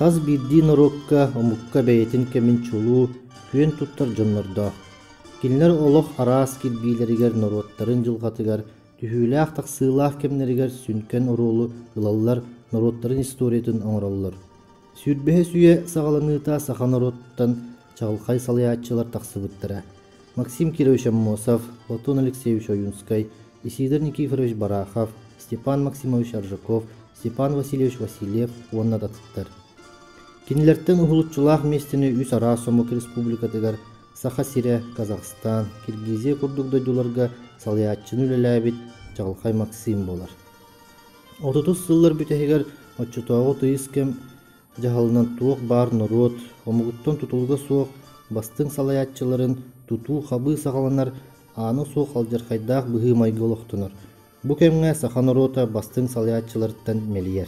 Хас биирдии норуокка, омукка бэйэтин кэмин чулуу, күөн туттар дьоннордоох. Кинилэр олох араас кирбиилэригэр норуоттарын дьылҕатыгар, түһүүлээх-тахсыылаах кэмнэригэр сүҥкэн оруолу ылаллар, норуоттарын историятын оҥороллор. Сүүрбэһис үйэ саҕаланыыта саха норуоттан чаҕылхай салайааччылар тахсыбыттара. Максим Кирович Аммосов, Платон Алексеевич Ойунскай, Исидор Никифорович Барахов, Степан Максимович Аржаков, Степан Васильевич Васильев уонна да атыттар. Кинилэртэн уһулуччулаах миэстэни үс араас омук республикатыгар Саха сирэ, Казахстан, Киргизия курдук дойдуларга салайааччыны үлэлээбит чаҕылхай Максим буолар. Отутус сыллар бүтэһигэр оччотооҕу тыйыс кэм дьаһалынан туох баар норуот, омугуттан тутулуга суох бастыҥ салайааччыларын тутуу-хабыы саҕаланар, аана суох алдьархайдаах быһыы-майгы олохтонор. Бу кэмҥэ саха норуота бастыҥ салайааччыларыттан мэлийэр.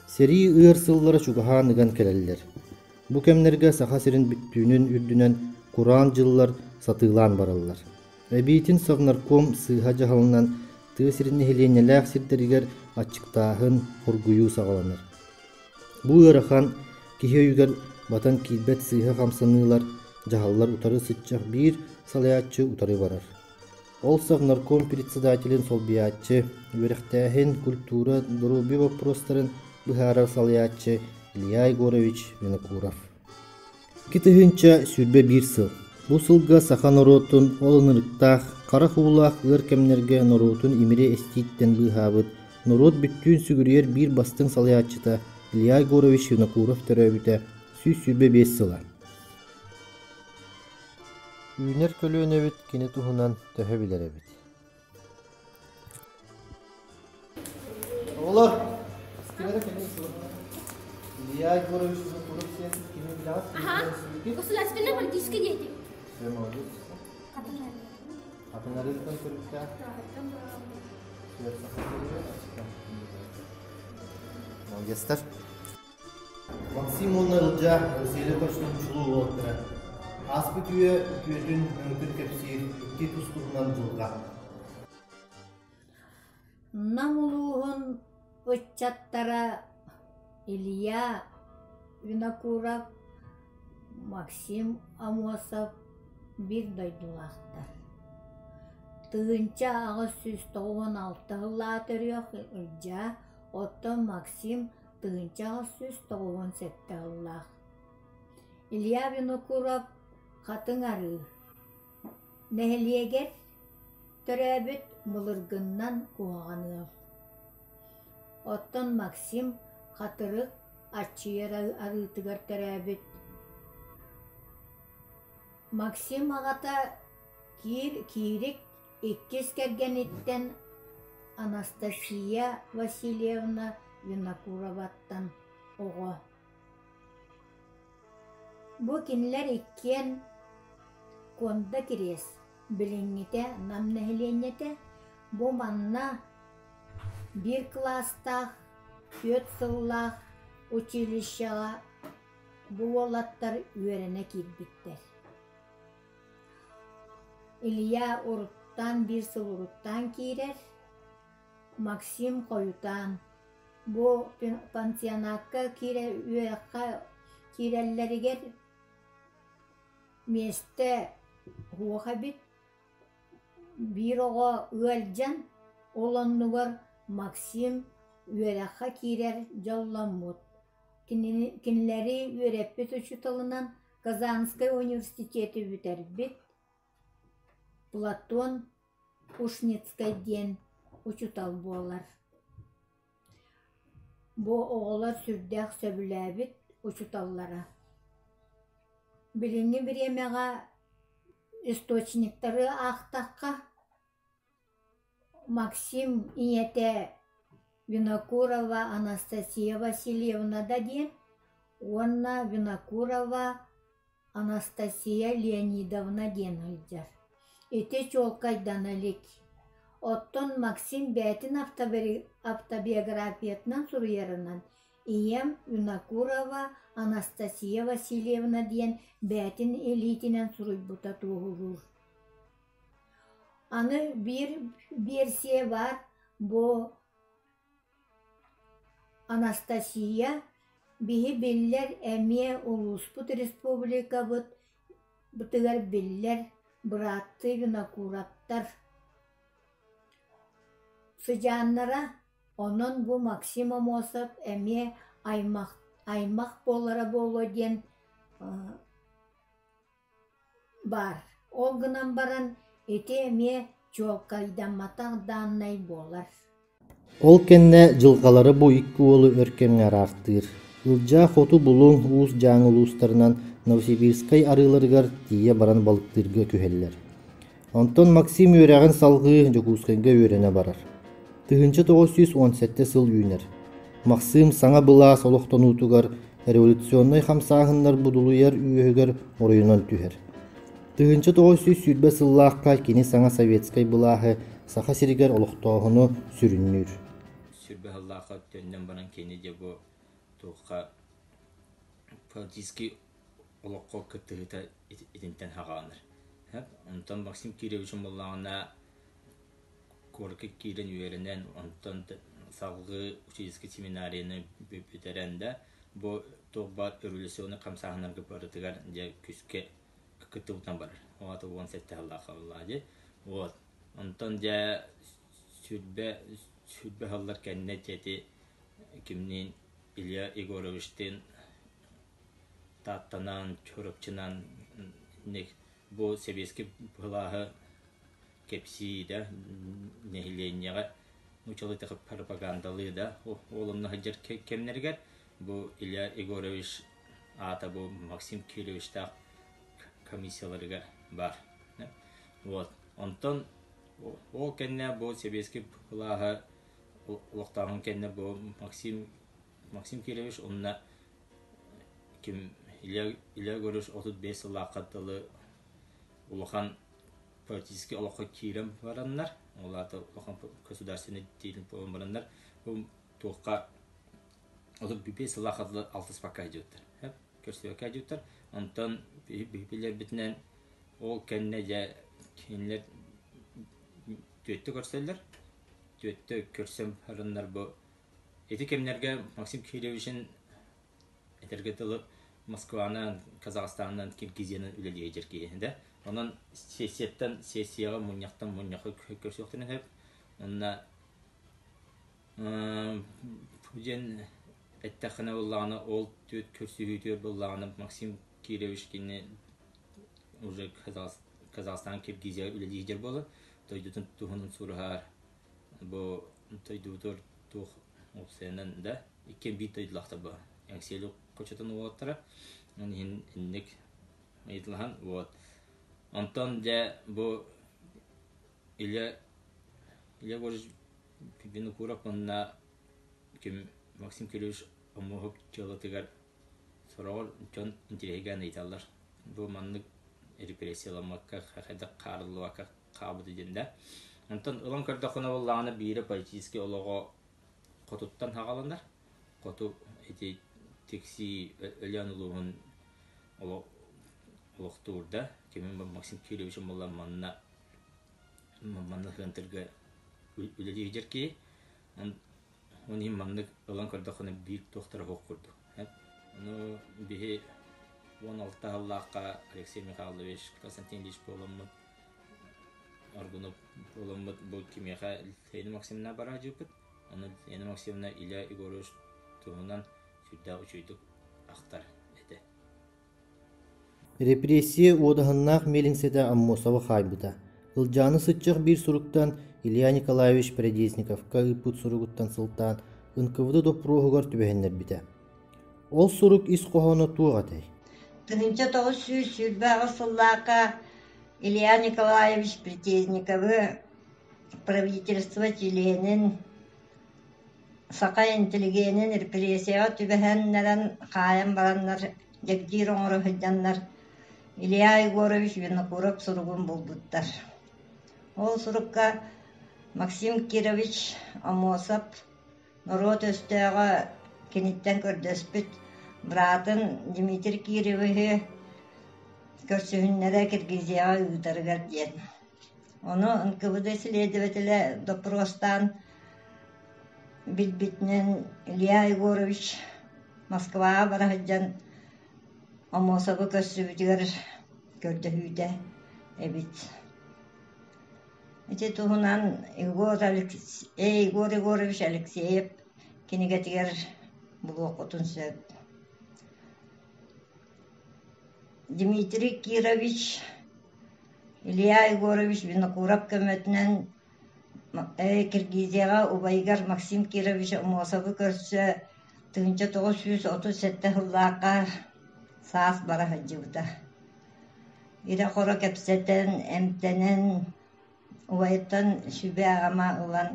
Сэрии ыар сыллара чугаһаан ыган кэлэллэр. Бу кэмнэргэ Саха сирин бүттүүнүн үрдүнэн кураан дьыллар сатыылаан бараллар. Эбиитин Совнарком сыыһа дьаһалынан тыа сирин нэһилиэнньэлээх сирдэригэр аччыктааһын, хоргуйуу саҕаланар. Бу ыарахан, киһи өйүгэр батан киирбэт сыыһа хамсаныылар, дьаһаллар утары сыччах биир салайааччы утары барар. Ол Совнарком председателин солбуйааччы, үөрэхтээһин, культура, доруобуйа боппуруостарын быһаарар салайааччы Илья Егорович Винокуров. 2021 сыл. Бу сылга саха норуотун ол ынырыктаах, харах уулаах ыар кэмнэргэ норуотун имири эстииттэн быыһаабыт, норуот бүттүүн сүгүрүйэр биир бастыҥ салайааччыта Илья Егорович Винокуров төрөөбүтэ 125 сыла. Үүнэр көлүөнэбит кини туһунан төһө билэр эбит? Оҕолор, истибэтэ кэлин Илья Егорович Винокуров сиэн кими билэҕит? Ага. Государственная политическая деятель. Все, молодец. Хатыҥарыыттан төрүттээх. Молодецтар. Максим уонна Ылдьаа Василий Кочнов чулуу уолаттара. Ааспыт үйэ үтүөтүн, өҥөтүн кэпсиир икки тус-туһунан дьылҕа. Нам улууһун ыччаттара Илья Винокуров, Максим Аммосов биир дойдулаахтар. 1896 сыллаах төрүөх Ылдьаа, оттон Максим 1897 сыллаах. Илья Винокуров Хатыҥ Арыы нэһилиэгэр төрөөбүт былыргыннан куһаҕан ыал. Оттон Максим Хатырык Аччыйар арыытыгар төрөөбүт. Максим аҕата Киир Киирик иккис кэргэниттэн Анастасия Васильевна Винокуроваттан оҕо. Бу кинилэр иккиэн Куонда Кириэс, билиҥҥитэ Нам нэһилиэнньэтэ, бу манна биир кылаастаах, түөрт сыллаах училищеҕа бу уолаттар үөрэнэ киирбиттэр. Илья уруттаан биир сыл уруттаан киирэр, Максим хойутаан бу пансионакка киирэ үөрэххэ киирэллэригэр миэстэ суох эбит. Биир оҕо ыалдьан, ол оннугар Максим үөрэххэ киирэр дьолломмут. Кинилэри үөрэппит учууталынан Казанскай университеты бүтэрбит Платон Ушницкай диэн учуутал буолар. Бу оҕолор сүрдээх сөбүлээбит учууталлара. Билиҥҥи бириэмэҕэ источниктары аахтахха, Максим ийэтэ Винокурова Анастасия Васильевна да диэн уонна Винокурова Анастасия Леонидовна диэн сылдьар. Ити чуолкайдана илик. Оттон Максим бэйэтин автобиографиятынан суруйарынан, ийэм Винокурова Анастасия Васильевна диэн бэйэтин илиитинэн суруйбута туоһулуур. Аны биир биэрсийэ баар, бу Анастасия Биһи биллэр эмиэ улууспут республикабыт бытыгар биллэр бырааттыы Винокуровтар сыдьааннара, онон бу Максим Аммосов эмиэ аймах аймах буолара буолуо диэн баар. Ол гынан баран ити эмиэ чуолкайдамматах дааннай буолар. Ол кэннэ дьылҕалара бу икки уолу өр кэмҥэ араартыыр. Ылдьаа хоту Булуҥ, Уус Дьааҥы улуустарынан Новосибирскай арыыларыгар тиийэ баран балыктыырга күһэллэр. Онтон Максим үөрэҕин салҕыы Дьокуускайга үөрэнэ барар. 1917 сыл үүнэр. Махсыым саҥа былаас олохтонуутугар революционнай хамсааһыннар будулуйар үөһүгэр оройунан түһэр. 1920 сыллаахха кини саҥа советскай былааһы Саха сиригэр олохтооһуну сүрүннүүр. Сүүрбэ сыллаахха төннөн баран кини дьэ бу туохха политический олоххо кыттыһыыта итинтэн хаҕаланар. Онтон Максим Кирович буоллаҕына куоракка киирэн үөрэнэн, онтон салгыы учительскай семинарияны бүтэрэн да, бу туох баар революционнай хамсааһыннарга барытыгар дьэ күүскэ кыттыбытынан барар. Ол аата 17 сыллаах буоллаҕа дии. Вот. Онтон дьэ сүүрбэ сүүрбэ сыллар кэннэ ити кимниин Илья Егоровичтыын Тааттанан, Чурапчынан бу сэбиэскэй былааһы кэпсии да, нэһилиэнньэҕэ нууччалыы пропагандалыы да ол онно сылдьар кэмнэригэр бу Илья Егорович аата бу Максим Кировичтаах комиссияларыгар баар. Вот. Онтон ол кэннэ бу сэбиэскэй былааһы олохтооһун кэннэ бу Максим Максим Кирович уонна ким Илья Илья Егорович 35 сыллаахха дылы улахан политическай олоххо киирэн бараннар, ол аата улахан государственный деятель буолан бараннар, бу туохха 35 сыллаахха дылы алтыспакка сылдьыбыттар. Көрсүбэккэ сылдьыбыттар. Онтон билэрбитинэн ол кэннэ дьэ кинилэр түөттэ көрсөллөр. Түөттэ көрсөн бараннар бу Ити кэмнэргэ Максим Кирилловичин этэргэ дылы Москванан, Казахстанынан, Киргизиянан үлэлии сылдьар киһи да. Онон сессияттан сессияҕа мунньахтан мунньахха көрсүөхтэрин сөп. Онно диэн эттэххинэ буоллаҕына ол түөрт көрсүһүүтүгэр буоллаҕына Максим Кирович кини уже Казахстан Киргизияҕа үлэлии сылдьар буолан дойдутун туһунан сураһар Бу дойдубутугар туох уопсайынан да иккиэн биир дойдулаахтар бу Эҥсиэли хочотун уолаттара. Ол иһин инник ыйытылаһан вот. Онтон дьэ бу Илья Илья Егорович Винокуров уонна ким Максим Кириллович Омуоһуп дьыалатыгар сороҕор дьон интириэһиргээн ыйыталлар. Бу маннык репрессияламмакка хайдах хаарыллыбакка хаалбыта диэн да. Онтон ылан көрдөххүнэ буоллаҕына биирэ политическай олоҕо хотуттан хаҕаланар. Хоту ити Тиксии Өлөөн улууһун олохтуурда. Кимин Максим Кириллович буолла манна манна сыантырга үлэлии сылдьар киһи. Ол иһин маннык ылан көрдөххүнэ биир туохтара суох курдук. Ону биһи 16 сыллаахха Алексей Михайлович, Константин Ильич буоламмыт, Аргунов буоламмыт бу кимиэхэ Лена Максимовна бараадьыппыт. Ону Лена Максимовна Илья Егорович туһунан сүрдээх үчүгэйдик ахтар этэ. Репрессия уодаһыннаах миэлиҥсэтэ Аммосовы хаайбыта. Ылдьааны сыччах биир суруктан Илья Николаевич Прядезниковка ыыппыт суругуттан сылтаан НКВД доппуруоһугар түбэһиннэрбитэ. Ол сурук ис хоһооно туох этэй? 1928 сыллаахха Илья Николаевич Притезниковы правительство чилиэнин Саха интеллигенин репрессияҕа түбэһэннэрэн хаайан бараннар, дьэгдьиир оҥоро сылдьаннар Илья Егорович Винокуров суругун булбуттар. Ол сурукка Максим Кирович Аммосов норуот өстөөҕө киниттэн көрдөспүт быраатын Дмитрий Кировиһы көрсүһүннэрэ Киргизияҕа ыытарыгар диэн. Ону НКВД следователэ доппуруостаан билбитинэн Илья Егорович Москваҕа бара сылдьан Аммосовы көрсүбүтүгэр көрдөһүүтэ эбит. Ити туһунан Егор, Егор Егорович Алексеев кинигэтигэр булуоххутун сөп. Дмитрий Кирович Илья Егорович Винокуров көмөтүнэн Киргизияҕа убайыгар Максим Кирович Аммосовы көрсө 1937 сыллаахха саас бара сылдьыбыта. Ирэ-хоро кэпсэтэн, эмтэнэн, убайыттан сүбэ-ама ылан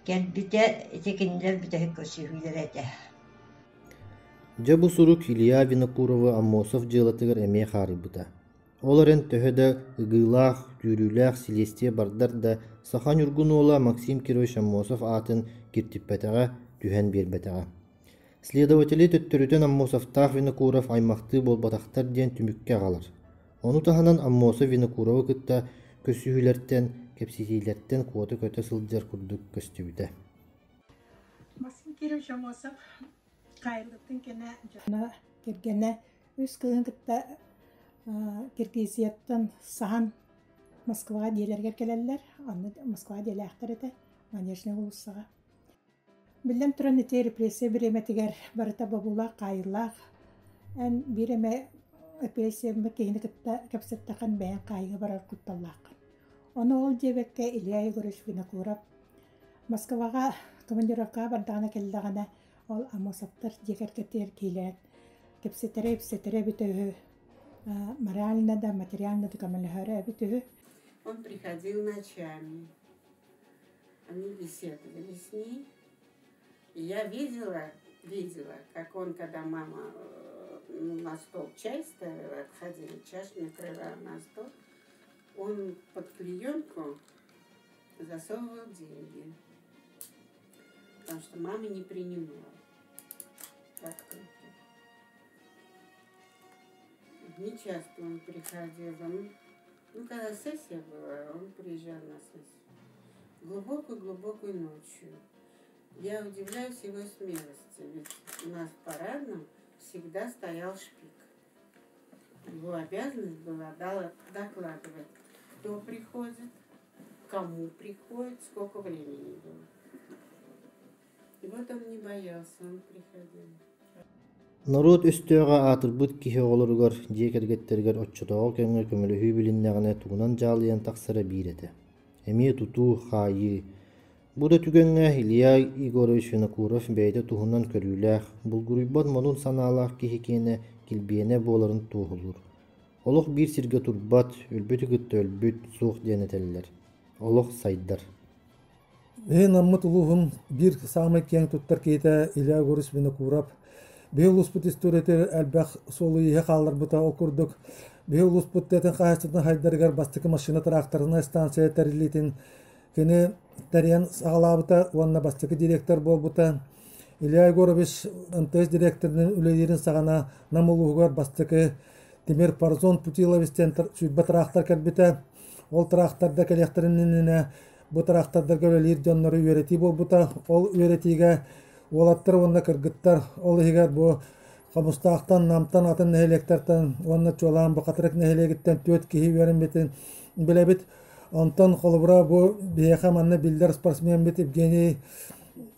кэлбитэ, ити кинилэр бүтэһик көрсүһүүлэрэ этэ. Дьэ бу сурук Илья Винокуровы Аммосов дьыалатыгар эмиэ хаарыйбыта. Ол эрэн төһө да ыгыылаах, күүрүүлээх силиэстийэ бардар да, саха ньургун уола Максим Кирович Аммосов аатын киртиппэтэҕэ, түһэн биэрбэтэҕэ. Следователи төттөрүтүн Аммосовтаах Винокуров аймахтыы буолбатахтар диэн түмүккэ аҕалар. Ону таһынан Аммосов Винокуровы кытта көрсүһүүлэртэн, кэпсэтиилэртэн куота көтө сылдьар курдук көстүбүтэ. Максим Кирович Аммосов хаайыллыбытын кэннэ дьоно кэргэнэ үс кыыһын кытта Киргизияттан саһан Москваҕа дьиэлэригэр кэлэллэр. Онно Москваҕа дьиэлээхтэр этэ, Манежная уулуссаҕа. Биллэн туран, ити репрессия бириэмэтигэр барыта бобуулаах, хаайыылаах. Эн биир эмэ репрессияны киһини кытта кэпсэттэххин бэйэҥ хаайыыга барар кутталлааххын. Ону ол диэбэккэ Илья Егорович Винокуров Москваҕа командировкаҕа бардаҕына кэллэҕинэ, ол Аммосовтар дьиэ кэргэттигэр киилээн кэпсэтэрэ-ипсэтэрэ эбитэ үһү, морально да, материально да көмөлөһөрө эбит үһү. Он приходил ночами. Они беседовали с ней. И я видела, видела, как он, когда мама на стол чай ставила, отходили, чаш накрывала на стол, он под клеенку засовывал деньги, потому что мама не принимала. Так Не часто он приходил. Он, ну, когда сессия была, он приезжал на сессию. Глубокую-глубокую ночью. Я удивляюсь его смелости, ведь у нас в парадном всегда стоял шпик. Его обязанность была докладывать, кто приходит, кому приходит, сколько времени было. И вот он не боялся, он приходил. Норуот өстөөҕө аатырбыт киһи оҕолоругар, дьиэ кэргэттэригэр оччотооҕу кэмҥэ көмөлөһүү билиннэҕинэ тугунан дьаалыйан тахсара биир этэ. Эмиэ тутуу, хаайыы. Бу да түгэҥҥэ Илья Егорович Винокуров бэйэтэ туһунан көрүүлээх, булгуруйбат модун санаалаах киһи киэнэ килбиэнэ буоларын туоһулуур. Олох биир сиргэ турбат, өлбүтү кытта өлбүт, суох диэн этэллэр. Олох сайдар. Биһи Наммыт улууһун биир саамай киэҥ туттар киһитэ Илья Егорович Винокуров. Биһи улууспут историятыгар элбэх суолу-ииһи хаалларбыта. Ол курдук, биһи улууспут тыатын хаһаайыстыбатын хайдарыгар бастакы машина-тракторнай станция тэриллиитин кини тэрийэн саҕалаабыта уонна бастакы директор буолбута. Илья Егорович МТС директорынан үлэлиирин саҕана Нам улууһугар бастакы Тимир Парзон Путилович диэн сүүрбэ трактор кэлбитэ. Ол тракторда кэлиэхтэрин иннинэ бу трактордарга үлэлиир дьоннору үөрэтии буолбута. Ол үөрэтиигэ уолаттар уонна кыргыттар, ол иһигэр бу Хомустаахтан, Намтан, атын нэһилиэктэртэн уонна чуолаан бу Хатырык нэһилиэгиттэн түөрт киһи үөрэммитин билэбит. Онтон холобура бу биһиэхэ манна биллэр спортсменбит Евгений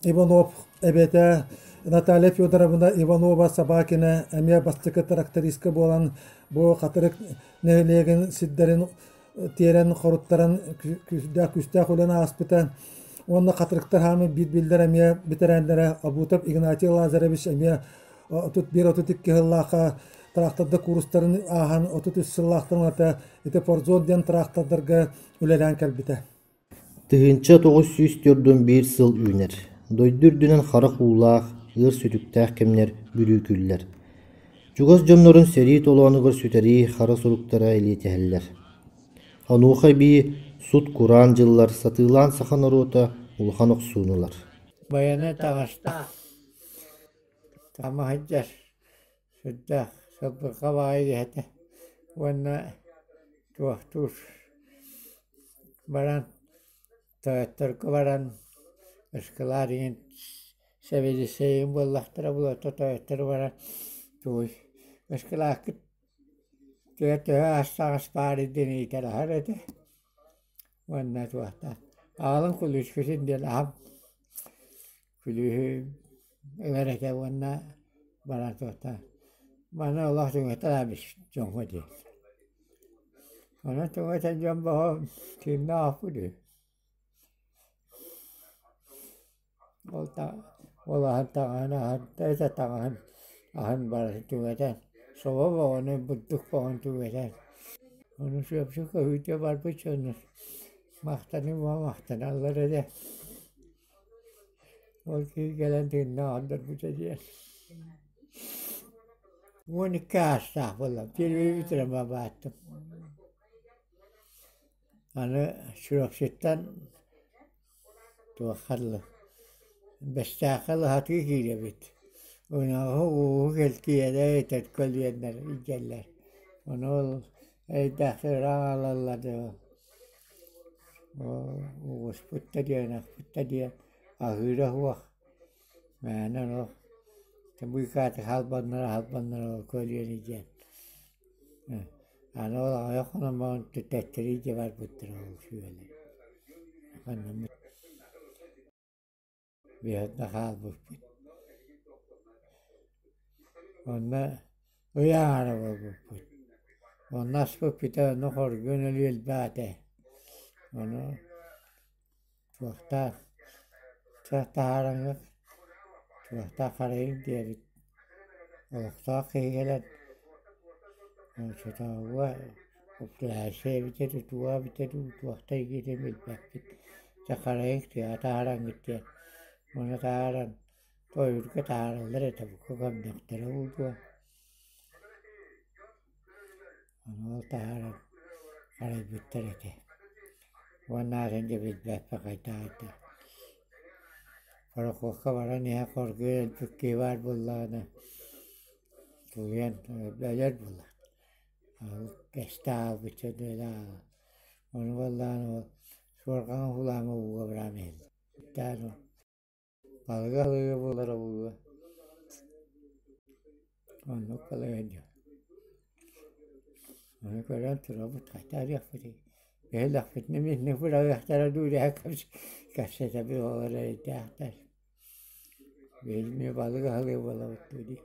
Иванов эбэтэ Наталья Федоровна Иванова Собакина эмиэ бастакы трактористка буолан бу Хатырык нэһилиэгин сирдэрин тиэрэн хоруттаран күүстээх күүстээх үлэни ааспыта. Уонна хатырыктар хаамы биир биллэр эмиэ бэтэрээннэрэ Обутов Игнатий Лазаревич эмиэ 31-32 сыллаахха трактордар куурустарын ааһан 33 сыллаахтан ылата ити Форзон диэн трактордарга үлэлээн кэлбитэ. 1941 сыл үүнэр. Дойду үрдүнэн харах уулаах, ыар сүтүктээх кэмнэр бүрүүкүүллэр. Чугас дьоннорун сэрии толоонугар сүтэрии хара суруктара элиэтэһэллэр. Онуоха эбии сут-кураан дьыллар сатыылаан саха норуота улахан охсууну ылар. Байанай таҥастаах, тамаһыйдар сүрдээх сылбырҕа баҕайы этэ уонна туохтуур баран тойотторго баран ыскылаар иһин Сэбиэдиссэйим буоллахтара буолуо тойоттору баран тугуй ыскылааккыт төһө төһө астаах баарый диэн ыйыталаһар этэ уонна туохтаах аҕалан күлүүскүтүн диэн аһам күлүүһү ылар этэ уонна баран туохтаах маны олох түҥэтэ дьоҥҥо диэн онон түҥэтэн дьон бөҕө тыыннаах үһү. Ол ол аһын таҥаһын аһын этэ таҥаһын аһын барытын түҥэтэн собо бөҕөнү бурдук бөҕөнү түҥэтэн ону сүөпсү көһүүтэ барбыт дьону махтаныы махтаналлар этэ ол киһи кэлэн тыыннаах ордорбута диэн 12 аастаах буоллам телевизоры бааттым. Аны Чурапчыттан туохха дылы Бэстээххэ лаһатыы киирэбит. Ынаҕы ууһу кэлтийэрэ көлүөннэр илдьэллэр. Ону ол эйдээхтэр ыраах аҕалаллар дуу угуспут да диэн, ынахпыт да диэн аһыыра суох. Мээнэ олох быыкааты халбаннара халбаннара көлүөнэ диэн. Аны ол аҕыйах хонон баран төттөрү илдьэ барбыттара ол сүөлэр. Ханнаммыт биһиэнэ хаалбыппыт. Онно ый аҥаара буолбуппут. Онно аспыппыта онно хоргун өлүү элбэх этэ. Ону туохтаах таһаараҥҥыт туохтаах харайыҥ диэбит олохтоох киһи кэлэн оччотооҕуга управляющай эбитэ дуу туга эбитэ дуу туохта игиитин билбэппит дьэ харайыҥ тыаҕа таһаараҥҥыт диэн ону таһааран ойуурга таһаараллар этэ бука көрдөхтөрө буолуо Ону ол таһааран харайбыттар этэ. Уонна атын дьэ билбэппин хайдах этэ. Пароходка баран иһэн хоргуйан өлбүт киһи баар буоллаҕына тулуйан өлөр буоллар. Ол кэстэ хаалбычча өлө хаалар. Ону буоллаҕына ол суорҕаҥа уулаама ууга баран иһэллэр. Балыга балыга буолара буолуо. Оннук балыга диэн. Ону көрөн турабыт хайдах диэхпитий бэйэлэхпитинэ миинник быраҕыахтара дуу диэн кэпсэтэбит оҕолор эрэйдээхтэр. Биһиги балык аһылыга буолабыт дуу дии.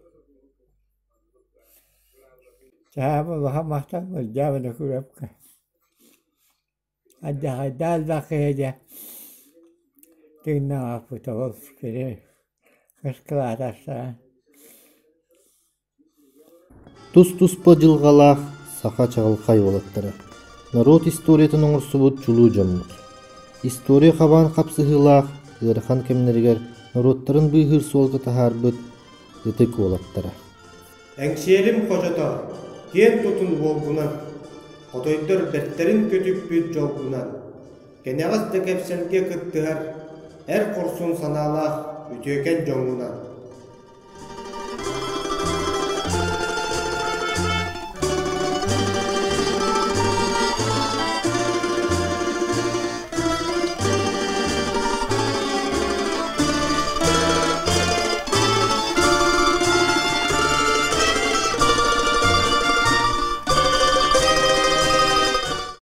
Чаһаам улахан махтал былдьаабына күрэпкэ. Алдьархайдаах элбэх киһи дьэ тыыннаах ол кини ыскылаатахтара. Тус-туспа дьылҕалаах саха чаҕылхай уолаттара, норуот историятын оҥорсубут чулуу дьоммут. История хабаан хапсыһыылаах ыарахан кэмнэригэр норуоттарын быыһыыр суолга таһаарбыт ытык уолаттара. Эҥсиэлим хочото, киэн тутун уолгунан, хотойдор бэртэрин көтүппүт дьолгунан, кэнэҕэс да кэпсэлгэ кыттыһар эр хорсун санаалаах үтүөкэн дьоҥҥунан.